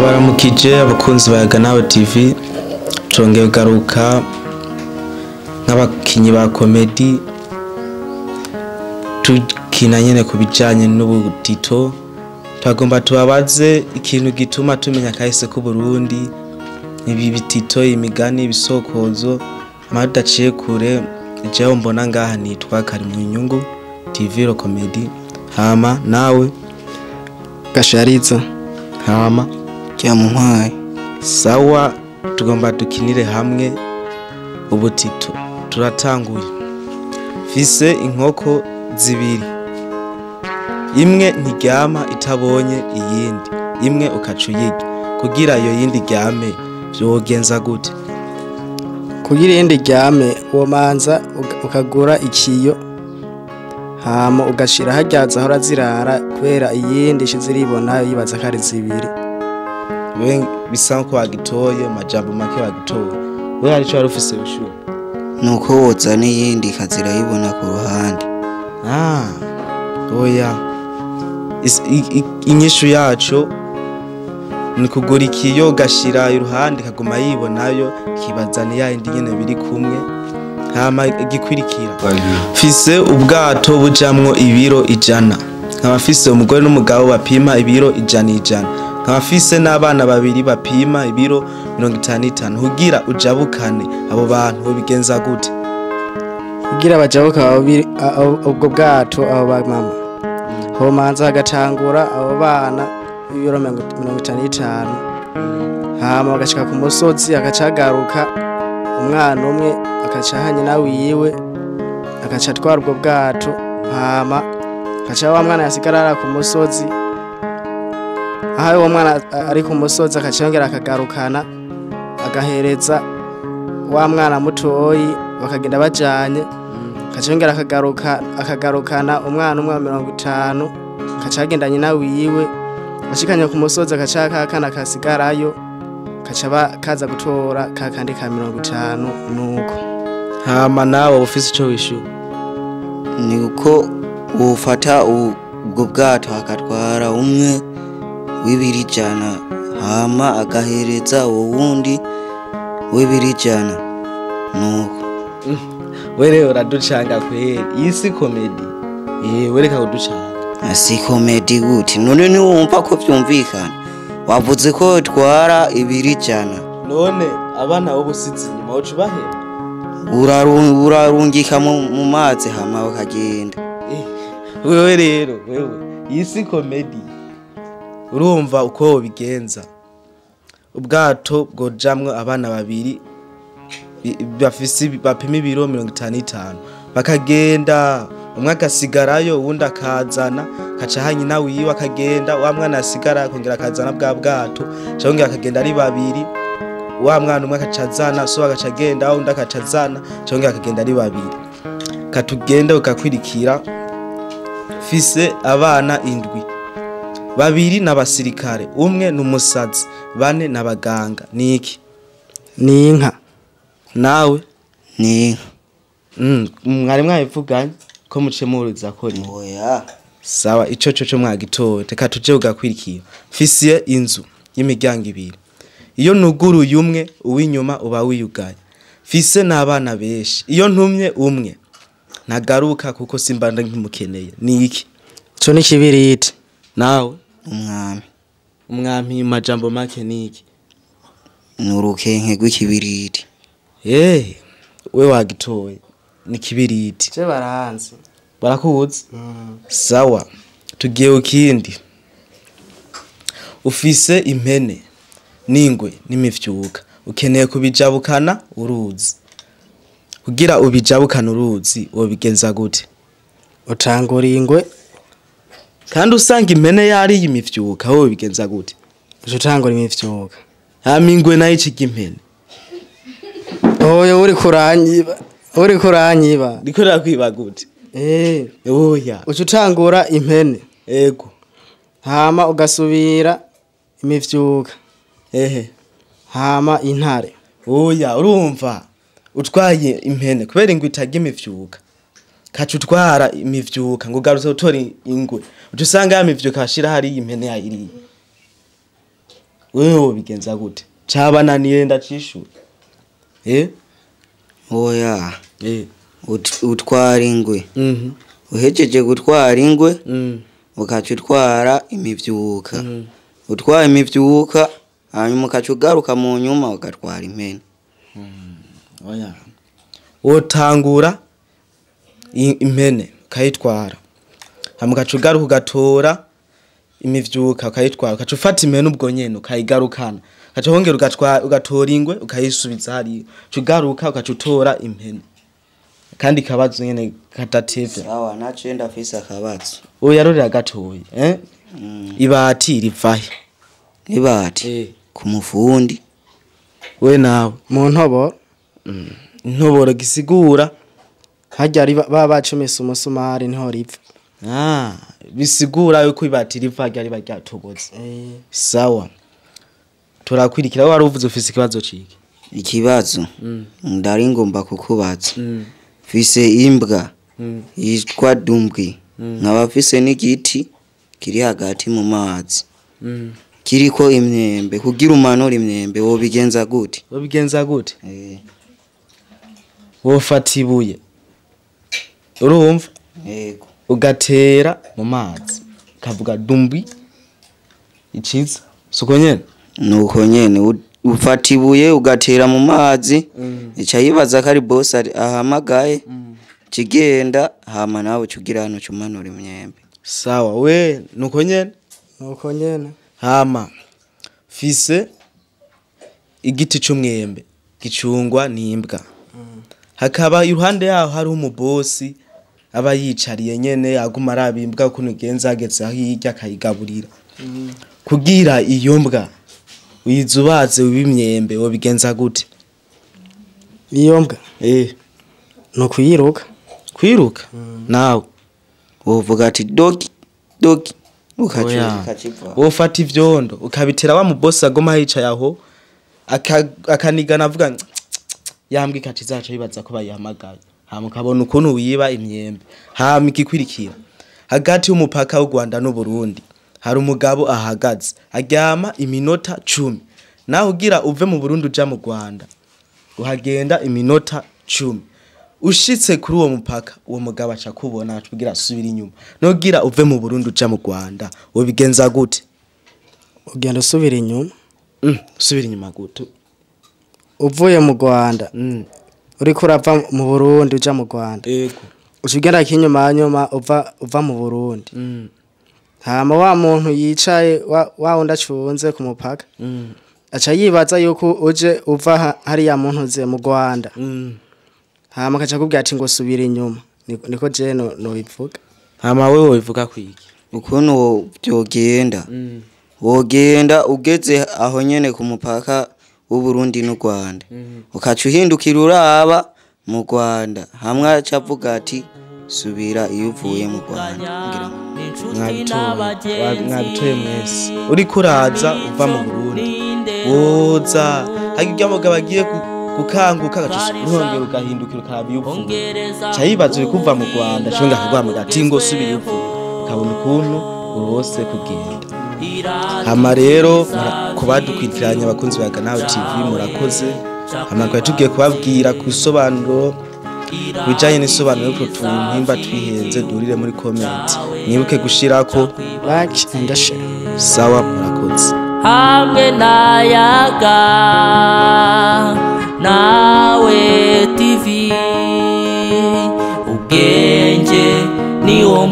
Turabaramukije abakunzi ba Yaganawe TV, turongeye kugaruka nk'abakinyi ba comedy, tukina nyene ku bijanye n'ubutito. Twagomba tubabaze ikintu gituma tumenya kahise k'Uburundi, ibi bitito, imigani, ibisokozo, amadaciye kure. Jewe mbona ngaha nitwa Karimunyungu TV ro comedy, hama nawe Gashariza. Hama Cyamuntwaye. Sawa, tugomba dukinire hamwe ubutito. Turatanguye. Fise inkoko zibiri, imwe ntiryama itabonye iyindi, imwe ukaca uyirya. Kugira iyo yindi iryame vyogenza gute? Kugira iyindi iryame, womanza ukagura ikiyo, hama ugashira harya zahora zirara, kubera iyindi ishize iribona yibaza ko ari zibiri. We bisa nko wagitoye, majambo make wagitoye. We hari ico wari ufise wishuye? Nuko woza n'iyindi ikazirayibona ku ruhande. Ah, oya. Inyishu yaco ni kugura ikiyo gashira iruhande kaguma yibonayo, kibaza ni yayindi nyene biri kumwe. Hama igikwirikira, fise ubwato bujamwo ibiro 100, nkaba fise umugore n'umugabo bapima ibiro 100 100, nkaba fise n'abana babiri bapima ibiro 55. Kugira ujabukane abo bantu bigenza gute? Kugira bajabuka ubwo bwato, abo ba mama homanza hagatangura abo bana ibiro 55, hama bagashika ku musozi, agacagaruka umwana umwe akaca hanye nawe yiwe, agaca atwara ubwo bwato, hama agaca wa mwana yasigara ku musozi. Aho uwo mwana ari ku musozi akaca yongera akagarukana, agahereza wa mwana mutoyi, bakagenda bajanye, akaca yongera akagaruka, akagarukana umwana umwe wa 50, akaca agendanye nawe yiwe, ashikanye ku musozi agaca kakana kasigarayo, kaca kaza gutora kakandi ka 50 nuko. Hama nawe ufise ico wishyura? Ni uko wofata ubwo bwato akatwara umwe w'ibiri 100, hama agahereza uwo wundi w'ibiri 100 nuko. Wewe uraducanga kweri, iyi si comedy. Wereka kuducanga. Si comedy gute? None ntiwumva ko vyumvikana? Wavuze ko twara ibiri 100. None abana bo busizi inyuma uca ubaheba? Urarungika mu mazi hama bakagenda. Wewe rero, wewe iyi si comedy. Urumva uko wobigenza? Ubwato bwojamwo abana babiri bafise bapima ibiro 55, bakagenda, umwe agasigarayo uwundi akazana, kaca hanye nawe yiwe akagenda, wa mwana asigara akongera akazana bwa bwato, congera akagenda ari babiri, wa mwana umwe akacazana, so agaca agenda, undi akacazana, congera akagenda ari babiri. Katugende ukakwirikira. Fise abana 7, babiri n'abasirikare, umwe n'umusazi, 4 n'abaganga. Niki? Ni inka. Nawe? Ni inka. Mwari mwabivuganye ko muce muruza ko rimwe? Oya. Sawa, ico cyo mwagitoye. Reka tuje ugakwirikira. Fisiye inzu y'imiryango 2, iyo nuguruye umwe uw'inyuma uba wiyugaye. Fise n'abana benshi, iyo ntumye umwe ntagaruka kuko simba nkimukeneye. Ni iki? Ico ni kibiriti. Nawe? Umwami. Umwami majambo make ni iki? Ni urukenke rw'ikibiriti. We wagitoye, ni kibiriti. Je baranzi. Barakuzi? Sawa, tugiye ukindi. Ufise impene n'ingwe n'imifyuka, ukeneye kubijabukana uruzi. Kugira ubijabukana uruzi wobigenza gute? Utangura ingwe. Kandi usanga impene yari imifyuka, wowe bigenza gute? Utangura imifyuka. Hama ingwe nayo iciga impene. Oya, uri kuranyiba. Uri kuranyiba. Ndiko nakwiba gute? Oya. Ucutangura impene. Ego. Hama ugasubira imifyuka. Ehe. Hama intare. Oya, urumva utwaye impene kubera ingwe itarya imifyuka. Kaca utwara imivyuka ngo ugarutse utora ingwe, uca usanga ya mivyuka hashira hari impene yayiriye. Wewe wobigenza gute? Cabananiye ndacishura. Oya. Utwara ingwe. Uhejeje gutwara ingwe, ukaca utwara imivyuka. Utwara imivyuka, hanyuma ukaca ugaruka mu nyuma ugatwara impene. Oya. Wotangura impene ukayitwara. Hama ukaca ugaruka ugatora imivyuka ukayitwara, ukaca ufata impene ubwo nyene ukayigarukana. Ukaca wongera ugatora ingwe ukayisubiza hariya. Uca ugaruka ukaca utora impene. Kandi kabazo nyene kadatevya. Sawa, naciye ndafise akabazo. Oya rorera gatoyi, Ibati rivahe? Ibati ku mufundi. We nawe mu ntoboro. Intoboro gisigura harya baba bacumise umusumari niho riva. Bisigura yuko ibati riva harya riba ryatobotse. Sawa. Turakwirikira. Wari uvuze ufise ikibazo ciki? Ikibazo ndari ngomba kukubaza. Mfise imbwa yitwa Dumbwi, nkaba mfise n'igiti kiri hagati mu mazi kiriko imyembe. Kugira umanure imyembe wobigenza gute? Wobigenza gute? Wofata ibuye, urumva? Yego. Ugatera mu mazi ukavuga Dumbwi iciza, suko nyene? Nuko nyene, ufata ibuye ugatera mu mazi, ica yibaza ko ari boss ahamagaye, kigenda hama nawe ucugira hano ucumanura imyembe. Sawa, we nuko nyene? Nuko nyene. Hama fise igiti c'umwembe gicungwa n'imbwa. Hakaba iruhande yaho hari umubosi aba yicariye nyene aguma araba imbwa ukuntu igenza, ageze aho hirya akayigaburira. Kugira iyo mbwa uyizubaze w'imyembe wobigenza gute? Iyo mbwa? No kuyiruka. Kwiruka? Nawe wovuga ati doki doki ukaciva. Wofata ivyondo ukabitera wa mubosi agoma yicaye aho akanigana avuga yambwa ikaci zacu yibaza ko bayihamagaye. Hama ukabona ukuntu wiba imyembe. Hama igikwirikira hagati y'umupaka w'u Rwanda n'u Burundi hari umugabo ahagaze aryama iminota 10. Naho ugira uve mu Burundi uja mu Rwanda uhagenda iminota 10. Ushitse kuri uwo mupaka uwo mugabo aca kubona atubwira asubira inyuma. Nogira uve mu Burundi uja mu Rwanda wobigenza gute? Ugenda usubira inyuma. Usubira inyuma gute? Uvuye mu Rwanda. Uriko urava mu Burundi uja mu Rwanda. Yego. Ucugenda kinyuma nyuma uva mu Burundi. Hama wa muntu yicaye wa wundi acunze ku mupaka. Aca yibaza yuko uje uva hariya muntu uze mu Rwanda. Hama akaca akubwira ati ngo subira inyuma. Niko je no bivuga. Hama wewe wivuga kwiki? Ukuntu byogenda. Wogenda ugeze aho nyene ku mupaka w'u Burundi n'u Rwanda. Ukaca uhindukira uraba mu Rwanda. Hamwe aca avuga ati subira iyo uvuye mu Rwanda. Mwabitoye mwese. Uriko uraza uva mu Burundi. Woza harya mugabo agiye gukanguka agaca urongera ugahindukira ukaraba iyo uvuye. Ca yibaza uri kuva mu Rwanda conga akagwamaga ati ngo subira iyo uvuye. Ukabona ukuntu urose kugenda. Hama rero kubadukwirikiranya abakunzi ba Nawe TV murakoze. Hama twari tugiye kubabwira ku bisobanuro bijanye n'isobanuro y'utwo tuntu nimba twihenze durire muri comment. Mwibuke gushirako like and share. Sawa, murakoze. Hamwe na Yaga Nawe TV, ubwenge ni wo